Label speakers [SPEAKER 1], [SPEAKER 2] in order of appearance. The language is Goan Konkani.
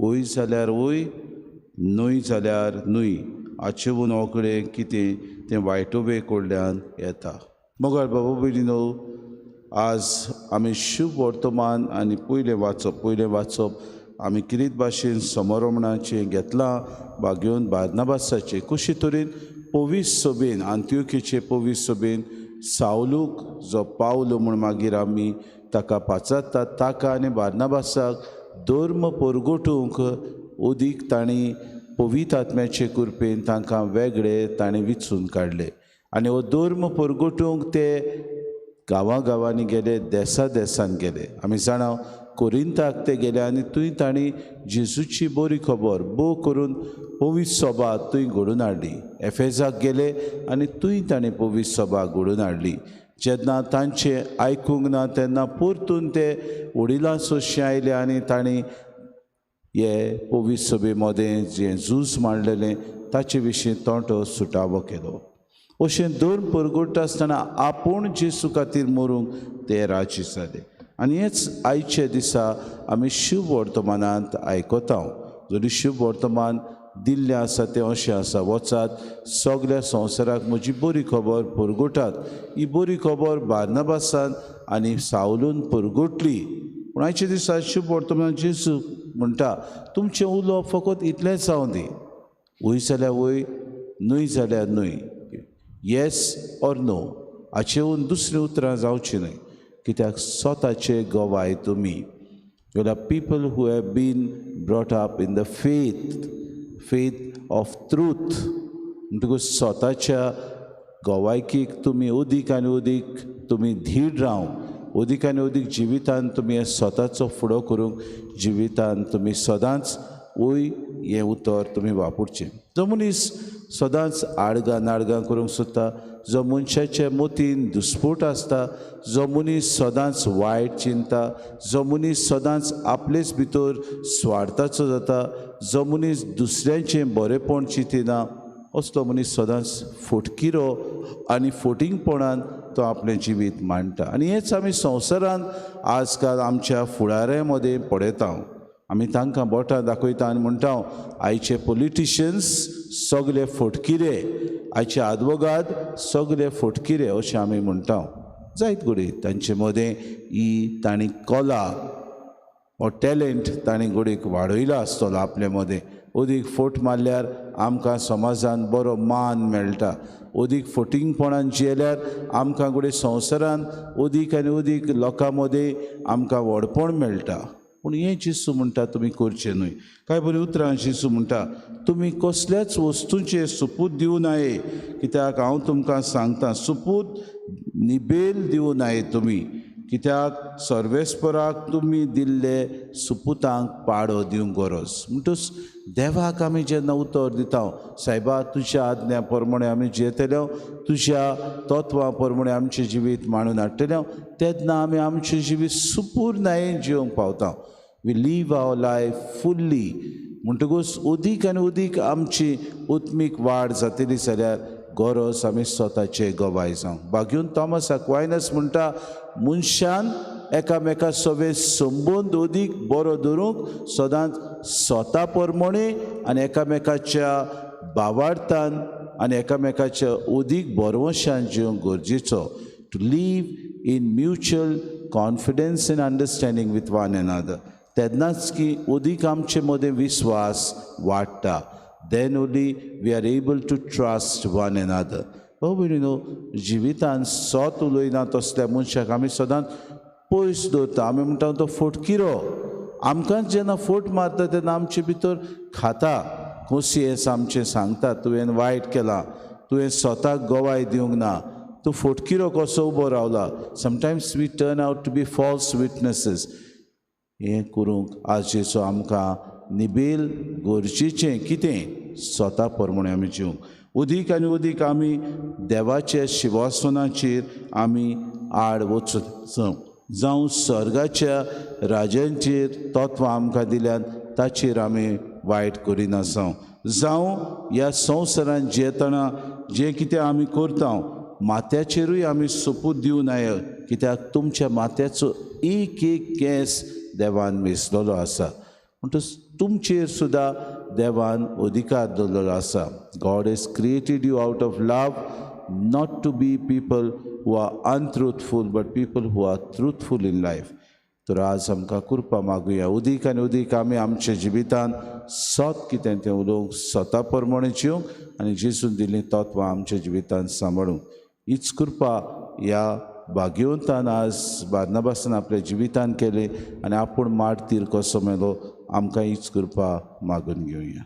[SPEAKER 1] वय जाल्यार वय, न्हय जाल्यार न्हय. हाचेहून ओगळें कितें तें वायटोवे कडल्यान येता. मोगाळ बाबा भयणीनो, आज आमी शुभ वर्तमान आनी पयलें वाचप, पयलें वाचप आमी किरीत भाशेन समरमणाचें घेतलां वा घेवन बार्नाबासाचें कशे तरेन पवीस सभेन, आंत्योखेचे पवीस सभेन सावलूक जो पावलो म्हूण मागीर आमी ताका पाचारतात, ताका आनी बार्नाबासाक धर्म परगटूंक अदीक तांणी पवित्र आत्म्याचे कृपेन तांकां वेगळे ताणें विचून काडले आनी हो धर्म परगटूंक ते गांवां गांवांनी गेले, देसा देसान गेले. आमी जाणा कोरिंताक ते गेले आनी थंय तांणी जेजूची बरी खबर बो करून पवित्र सभा थंय घडोवन हाडली. एफेजाक गेले आनी थंय तांणी पवित्र सभा घडोवन हाडली. जेन्ना तांचें आयकूंक ना तेन्ना परतून ते वडिलां सोशे आयले आनी तांणी हे पवित्र सभे मदें जें झूज मांडलेलें ताचे विशीं तोंटो सुटावो केलो. अशें धर्म परगट्टा आसतना आपूण जेजू खातीर मरूंक ते राजी जाले. आनी हेच आयच्या दिसा आमी शुभ वर्तमानांत आयकता. जरी शुभ वर्तमान दिल्लें आसा तें अशें आसा, वचात सगल्या संवसाराक म्हजी बरी खबर परगटात. ही बरी खबर बार्नाबासान आनी सावलून परगटली. पूण आयच्या दिसा शुभ वर्तमान जेजू म्हणटा, तुमचें उलोवप फकत इतलेंच जावं दी, वय जाल्यार वय, न्हय जाल्यार न्हय, येस ऑर नो. हाचेहून दुसरीं उतरां जावचीं न्हय, कित्याक स्वताचे गवाय तुमी. You are people who have been brought up in the faith, faith of truth. म्हणटकूच स्वताच्या गवायकीक तुमी अदीक आनी अदीक तुमी धीर राव, अदीक आनी अदीक जिवितान तुमी हे स्वताचो फुडो करूंक जिवितान तुमी सदांच वय हें उतर तुमी वापरचें. जो मनीस सदांच आडगां नाडगां करूंक सोदता, जो मनशाचे मतीन दुस्पोट आसता, जो मनीस सदांच वायट चिंता, जो मनीस सदांच आपलेच भितर स्वार्थाचो जाता, जो मनीस दुसऱ्यांचें बरेंपण चिंतिना, असलो मनीस सदांच फटकिरो आनी फटींगपणान तो आपलें जिवीत मांडटा. आनी हेंच आमी संवसारांत आजकाल आमच्या फुडाऱ्यां मदें पळयता. आमी तांकां बोटां दाखयता आनी म्हणटा, आयचे पॉलिटिशियन्स सगले फटकिरे, आयचे आदवोगाद सगले फटकिरे अशें आमी म्हणटा. जायत घडये तांचे मदें ही तांणी कला हो टॅलंट तांणी घडयेक वाडयला आसतलो आपले मदें. अदीक फोट मारल्यार आमकां समाजान बरो मान मेळटा, अदीक फटींगपणान जियेल्यार आमकां घडये संवसारान अदीक आनी अदीक लोकां मदें आमकां व्हडपण मेळटा. पूण हें जेजू म्हणटा तुमी करचें न्हय. कांय बरीं उतरां जेजू म्हणटा, तुमी कसल्याच वस्तूंचेर सुपूत दिवं नये, कित्याक हांव तुमकां सांगता, सुपूत निबेल दिवं नये तुमी, कित्याक सर्वेस्पराक तुमी दिल्ले सुपुतांक पाडो दिवंक गरज. म्हणटूच देवाक आमी जेन्ना उतर दिता, सायबा तुज्या आज्ञा प्रमाणे आमी जियेतले, तुज्या तत्वां प्रमाणे आमचें जिवीत मांडून हाडटले, तेन्ना आमी आमचें जिवीत सुपूर्णायेन जिवंक पावता. We live our life fully. म्हणटकूच अदीक आनी अदीक आमची उत्मीक वाड जातली जाल्यार गरज आमी स्वताचे गवाय जावं. बागयून थॉमस अक्वायनस म्हणटा, मनशान एकामेका सवे संबंद अदीक बरो दवरूंक सदांच स्वता प्रमाणे आनी एकामेकाच्या भावार्थान आनी एकामेकाच्या अदीक भरवंशान जिवंक गरजेचो. To live in mutual confidence and understanding with one another. तेन्नाच की अदीक आमचे मदें विस्वास वाडटा. Then only we are able to trust one another. भाव भयणीनो, जिवितान सत उलयना तसल्या मनशाक आमी सदांच पयस दवरता. आमी म्हणटा तो फटकिरो. आमकांच जेन्ना फोट मारता तेन्ना आमचे भितर खाता कोसियेंस आमचें सांगता, तुवें वायट केलां, तुवें स्वताक गवाय दिवंक ना, तूं फटकिरो कसो उबो रावला. Sometimes we turn out to be false witnesses. हें करूंक आजेचो आमकां निबेल गरजेचें कितें स्वता प्रमाणे आमी जिवंक अदीक आनी अदीक आमी देवाच्या शिवासनाचेर आमी आड वचून जावं स्वर्गाच्या राजांचेर तत्वां आमकां दिल्यात ताचेर आमी वायट करिनासांव, जावं ह्या संवसारांत जियेतना जें कितें आमी करता माथ्याचेरूय आमी सोपूत दिवं नये, कित्याक तुमच्या माथ्याचो एक एक केंस देवान मेजलेलो आसा. म्हणटच तुमचेर सुद्दां देवान अधिकार दवरलेलो आसा. God has created you out of love, not to be people who are untruthful, but people who are truthful in life. तर आज आमकां कृपा मागुया, उदीक आनी उदीक आमी आमच्या जिवितान सत कितें तें उलोवंक, स्वता प्रमाणे जिवंक आनी जेजून दिल्लीं तत्वां आमच्या जिवितान सांबाळूंक. हीच कृपा ह्या भाग्यवंतान आज बार्नाबासान आपल्या जिवितान केली आनी आपूण मार्तीर कसो मेलो, आमकां हीच कृपा मागून घेवया.